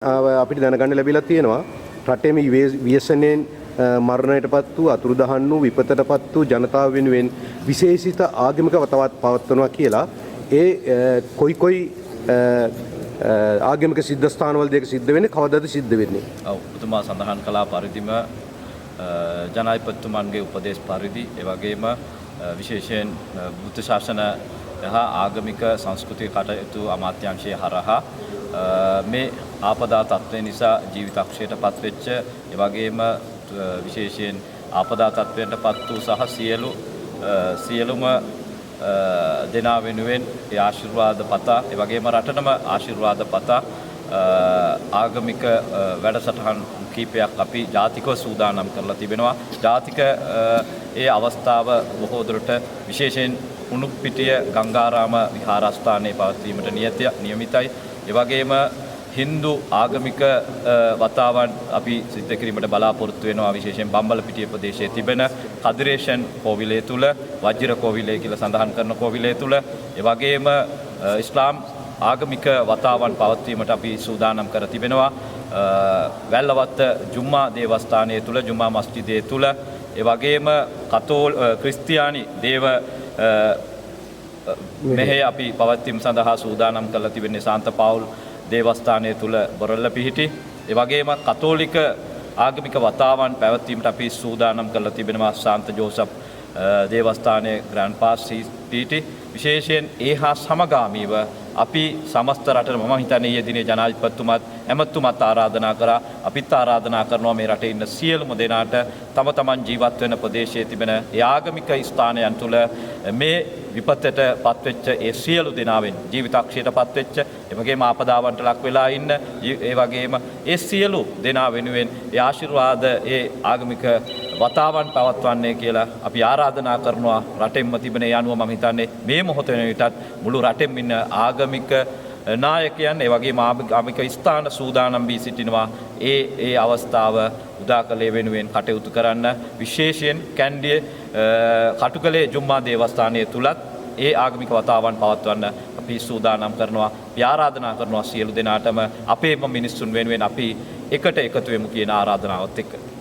අපිට දැනගන්න ලැබිලා තියෙනවා රටේ මේ ව්‍යසනයෙන් මරණයටපත් වූ, අතුරුදහන් වූ, විපතටපත් වූ ජනතාව වෙනුවෙන් විශේෂිත ආගමික වතාවත් පවත්වනවා කියලා. ඒ කොයි කොයි ආගමික සිද්ධස්ථානවලද ඒක සිද්ධ වෙන්නේ, කවදද සිද්ධ වෙන්නේ? ඔව්, ඔබතුමා සඳහන් කළා පරිදිම ජනාධිපතිතුමන්ගේ උපදේශ පරිදි, ඒ වගේම විශේෂයෙන් බුද්ධ ශාසන හා ආගමික සංස්කෘතික කටයුතු අමාත්‍යාංශය හරහා මේ ආපදා තත්ත්වය නිසා ජීවිතක්ෂයට පත්වෙච්ච, ඒ වගේම විශේෂයෙන් ආපදා තත්ත්වයට පත් වූ සහ සියලුම දෙනා වෙනුවෙන් ඒ ආශිර්වාද පතා, ඒ වගේම රටටම ආශිර්වාද පතා ආගමික වැඩසටහන් කීපයක් අපි ජාතිකව සූදානම් කරලා තිබෙනවා. ජාතික ඒ අවස්ථාව බොහෝ දුරට විශේෂයෙන් උණුප්පිටිය ගංගාරාම විහාරස්ථානයේ පවත්වීමට නියමිතයි. ඒ වගේම හින්දු ආගමික වතාවන් අපි සිද්ධ කිරීමට බලාපොරොත්තු වෙනවා, විශේෂයෙන් බම්බලපිටිය ප්‍රදේශයේ තිබෙන කදිරේෂන් කෝවිලය තුල, වජිර කෝවිලය කියලා සඳහන් කරන කෝවිලය තුල. ඒ වගේම ඉස්ලාම් ආගමික වතාවන් පවත්වීමට අපි සූදානම් කර තිබෙනවා වැල්ලවත්ත ජුම්මා දේවස්ථානය තුල, ජුම්මා මස්ජිදය තුල. ඒ වගේම ක්‍රිස්තියානි දේව මෙහෙය අපි පවත්වීම සඳහා සූදානම් කරලා තිබෙන්නේ සාන්ත පාවුල් දේවස්ථානය තුල බොරල්ල පිහිටි. ඒ වගේම කතෝලික ආගමික වතාවන් පැවැත්වීමට අපි සූදානම් කරලා තිබෙනවා සාන්ත ජෝසප් දේවස්ථානයේ ග්‍රෑන්ඩ් පාස් පිහිටි. විශේෂයෙන් ඒ හා සමගාමීව අපි සමස්ත රටට, මම හිතන්නේ ඊයේ දිනේ ජනාධිපතිතුමත් ඇමතුමත් ආරාධනා කරා, අපිත් ආරාධනා කරනවා මේ රටේ ඉන්න සියලුම දෙනාට තම තමන් ජීවත් වෙන ප්‍රදේශයේ තිබෙන ඒ ආගමික ස්ථානයන් තුල මේ විපතට පත්වෙච්ච ඒ සියලු දෙනාවෙන්, ජීවිතක්ෂයට පත්වෙච්ච, ඒ වගේම ආපදාවන්ට ලක් වෙලා ඉන්න, ඒ වගේම ඒ සියලු දෙනා වෙනුවෙන් ඒ ආශිර්වාද ඒ ආගමික වතාවන් පවත්වන්නේ කියලා අපි ආරාධනා කරනවා රටෙන්ම තිබෙන. ඒ අනුව මම හිතන්නේ මේ මොහොත වෙන විටත් මුළු රටෙම ඉන්න ආගමික නායකයන්, ඒ වගේම ආගමික ස්ථාන සූදානම් වී සිටිනවා ඒ ඒ අවස්ථාව උදා කළේ වෙනුවෙන් කටයුතු කරන්න. විශේෂයෙන් කැන්ඩියේ කටුකලේ ජුම්මා දේවස්ථානයේ තුලත් ඒ ආගමික වතාවන් පවත්වන්න අපි සූදානම් කරනවා. අපි ආරාධනා කරනවා සියලු දෙනාටම අපේම මිනිස්සුන් වෙනුවෙන් අපි එකට එකතු වෙමු කියන ආරාධනාවත් එක්ක.